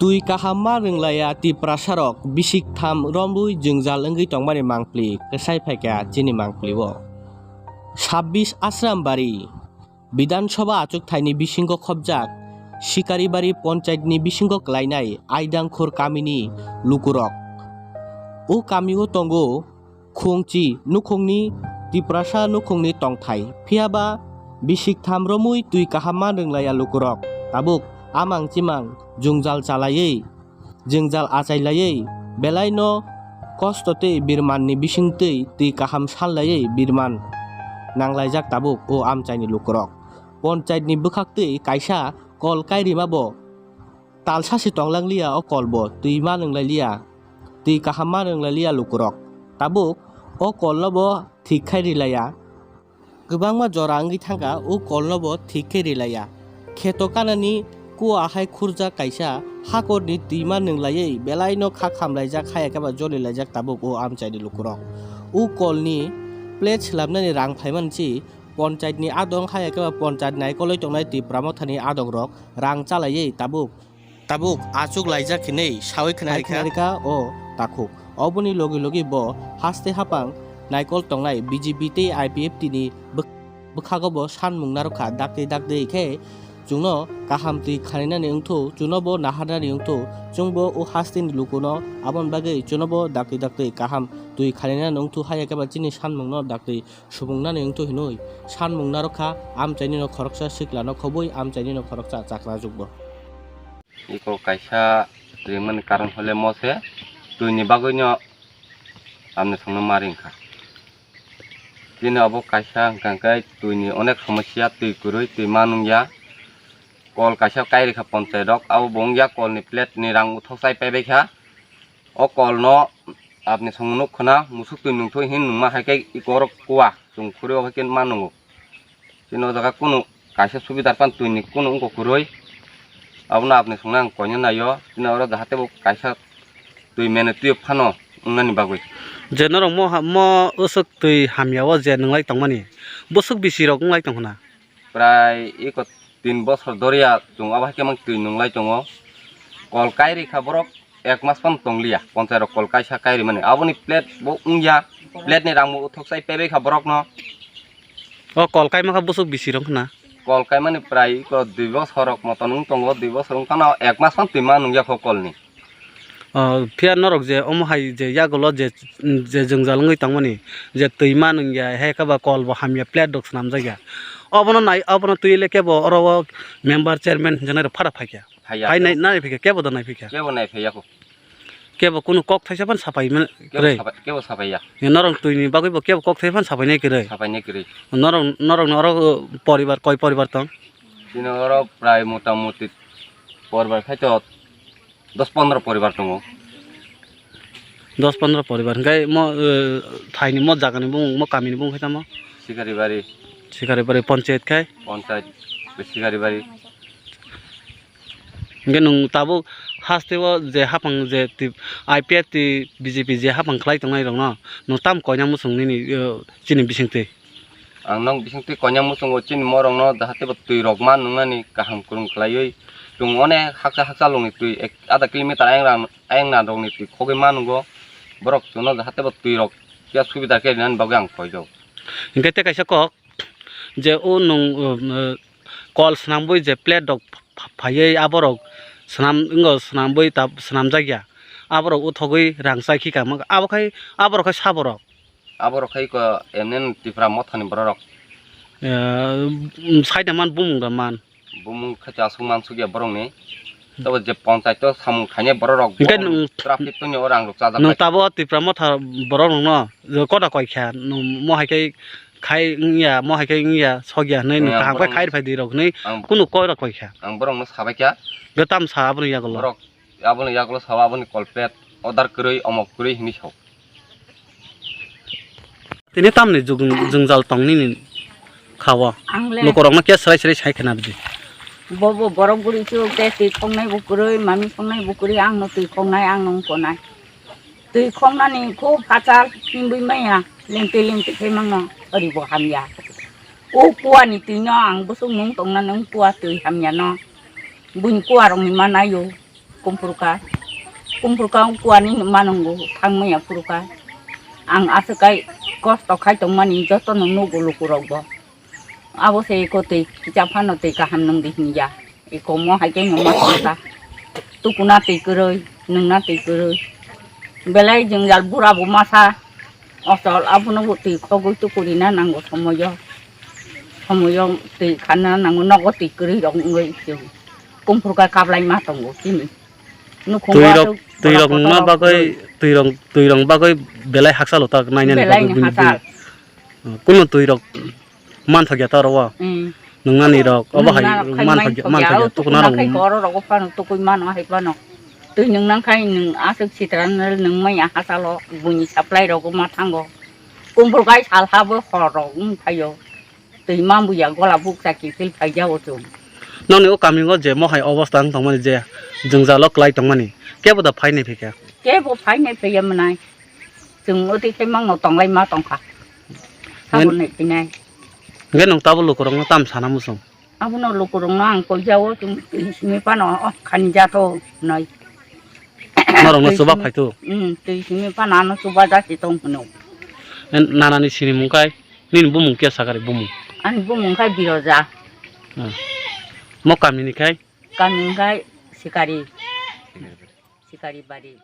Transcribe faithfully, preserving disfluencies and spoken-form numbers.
Twi kaham ma rwnglaiya Tiprasarok bisik tham romwi jwngjal wngwi tongmani mangpli kwsai phaikha chini mangpli-o. Sabbis Asrambari Bidhan Sabha achukthai ni bisingo khopjak Sikaribari Ponchayat ni bisingo kwlainai Aidangkhor kamini lukurok. O kamio tongo khungchi nukhungni Tiprasa nukhungni tongthai. Phiyaba bisik tham romwi twi kaham ma rwnglaiya lukurok. Tabuk amang chimang jwngjal chalaiwi, jwngjal achailaiwi, belaino kosto tei birmanni bisingtwi twi kaham sanlaiwi birman nanglaijak tabuk o amchaini lukurok. Ponchayatni bwkhaktwi kaisa kol kai rimabo talsa se tonglangliya o kolbo twi ma nwnglailia, twi kaham ma nwnglailia lukurok. Tabuk o kolno bo thik khai rilaiya. Kwbangma jora wngwi thangkha o kolno bo thik khe rilaiya. Kheto kanani kua hai khurjak kaisa hakorni twima nwnglaiwi belaino kha khamlaijak, haya khe ba jolilaijak tabuk o amchaini lukurok. O kolni plate swlamnani rang phaimani si ponchayatni adong, haya khe ba ponchayat naikolwi tongnai Tipra Mothani adongrok rang chalaiwi tabuk Tabuk achuk laijak hinwi sawi khwnarikha. Hai khwnarikha o takhuk. Oboni logi logi bo haste hapang naikol tongnai B J P tei I P F T ni bwk-, bwkhago bo sanmung narwkha. Dakti dakti khe chwngno kaham twi khaninani wngthu, chwngno bo naharnani wngthu, chwngbo o hasteni lukuno aboni bagwi chwngno bo dakti dakti kaham twi khaninani wngthu, haya khe ba chini sanmungno dakti Subungnani wngthu hinwi sanmung narwkha, amchaini no khoroksa sikla no khobwi amchaini no khoroksa chakra jukbo. Iko kaisa rimani karon hole mose twini bagwi no amni songno ma ringkha. Chini obo kaisa hwnkha khe twini onek somosya, twi kwrwi, twi ma nungya. Kol kaisa kai rikha ponchai rok, abo bo wngya kol ni plate ni rang uthok chai paibai kha. O kol no apni song nuk khna musuk twi nungthu hin nungma hai khe iko rok kua chwng khuri o hai khe ma nungo. Chini o jaga kunu kaisa subidar pan twi ni kunu wngkha kwrwi. Abono apni song nang koina naio. Chini oro jahate bo kaisa twi mene twi phano wngnani bagwi. Je norok mo ha-, mo usuk twi hamya o je nwnglai tongmani, busuk bisi rok wnglai tong khna. Prai iko tin bosor doriya chwng abo hai khe mang twi nunglai tongo. Kol kai rikha borok ek mas phano tongliya, ponchai rok kol kaisa kai rimani. Aboni plate bo wngya, plate ni rang bo uthok chai paibai kha borok no. O kol kai makha busuk bisi rok khna. Kol kai mani prai iko dui bosor rok motom wng tongo, dui bosor wng phano ek mas phano twi ma nungya kho kol ni. O, phiya norok je omo hai je yagulo je, je jwngjal wngwi tongmani, je twi ma nungya, hai khe ba kol bo hamya, plate rok swnamjakya. Obono nai, obono twi le kebo oro o member, chairman hinjaknai rok phara phaikha. Phaiya. Phai nai, nai phikha, kebo da nai phikha. Kebo nai phaiya kho. Kebo kunu kok thaisa phan sapai man Kebo kwrwi. Sapai, kebo sapaiya. Norok twi ni bagwi bo kebo kok thaisa phan sapai nai kwrwi. Sapai nai kwrwi. Norok, norok ni oro poribar, koi poribar tong? Chini oro prai mota moti poribar khai to dos pondro poribar tongo. Dos pondro poribar. Hingke mo, eh, thaini mo jagani bumung, mo kamini bumung khe tamo? Sikaribari. Sikaribari ponchayat khai? Ponchayat, Sikaribari. Hingke nwng tabuk haste o je hapang je twi, I P F T, B J P je hapang khlai tongnai rokno, nwng tam koina muchung nini, eh, chini bisingtwi? Ang nok bisingtwi koina muchungo chini morokno jahate bo twi rok ma nungnani kaham kwrwng khlaiwi chwng onek hakcha hakcha longni twi ek adha kilometer ayang rang, ayang na rokni twi khogwi ma nungo. Borok chwngno jahate bo twi rok khe subida khe rinani bagwi ang koijago. Hingke tei kaisa kok je o nwng, um, uh, kol swnambwi je plate rok pha-, phaiwi aborok swnam, wngkha swnambwi ta swnamjakya. Aborok uthogwi rang chai khika abo khai aborok khai saborok. Aborok khai ko M N Tipra Mothani bororok. Eh, um, saida man bumung da man. Bumung khacha aswk mansukya borokni. Tabo je ponchayat o samung khainai bororok, hingke borok nwng traffic tongya o rang rok chajak nwng bai. Tabo Tipra Motha borok nwngno koda koi kha, nwng mo hai khe khai wngya, mo hai khe wngya, sokya hinwi nwng kaham khe khai rw phai di rok hinwi kunu koi rok koi kha. Ang borokno sabai kha. Hingke tam sa aboni yagulo. Borok Aboni yagulo sao, aboni kolpet, odar kwrwi, omok kwrwi hinwi sao. Tini tamni jung-, jwngjal tong nini kha-o? Ang le lukurokno khe swrai swrai sai khna bidi. Bo bo borok bwrwi se twi khongnai bo kwrwi, mami khongnai bo kwrwi, ang no twi khongnai, ang no wngkonai. Twi khongnani kho hachal himwi maya, lengtwi lengtwi khe mangno ori bo hamya. O kuani twi no ang bwswk nung tongna nung kua twi hamya no. Buini kua rokni ma naio. Kumpurka, kumpurka kuani manungo thangmaya phuruka. Ang aswk kai kosto khai tongmani jotono nugo lukurokbo. Abo se eko twi kisa phano twi kaham nwng di hinya. Eko mo hai khe nwng ma tongsa. Tukuna twi kwrwi, nwngna twi kwrwi. Belai jwngjal bura bo masa. Ochol abono bo twi khogwi tukurina nango somoyo. Somoyo twi khanna nango nogo twi kwrwi rok wngwi chwng. Kumpurka kablai ma tongo chini. Nukhungo Twi rok, aswk twi rok bola wngma kotor bagwi, rok twi rok, twi rok bagwi belai hakchalo tak nainani belai bagwi ni bini hakchal. Bini. Kuno twi rok manthokya ta oro o. Mm. Nwngnani rok, obo hai Nwngnani rok khai manthokya, manthokya, manthokya, tukuna tukuna rok khai mo. Koro rogo phano tukui mano hai phano. Twi nwngnang khai nwng aswk sitra nwng maya hachalo buini supply rogo ma thango. Kumpul kai sal habo hor rok wng phaio. Twi mambuya gola bukcha kiphil phaijao chwng. Nokni o kamingo je mohai obosta wng tongmani je jwngjalo kwlai tongmani, kebo da phainai phikha? Kebo phainai phaiya mwnai. Chwng oti khe mangno tonglai ma tongkha. Ngen- Saboni phinai. Hwnkhe nwng tabuk lukurokno tam sana muchung? Abono lukurokno ang koijao chwng twi simi phano, oh, khani jato noi. Norokno Twi chuba simi- phaitu? Mm, twi simi phano ano chuba jasi tong hwno. Nanani sinimung kai? Nini bumung khe sakari bumung? Ani bumung khai Biroja. Hmm. Mo kamini khai? Kami khai Sikari. Sikari bari.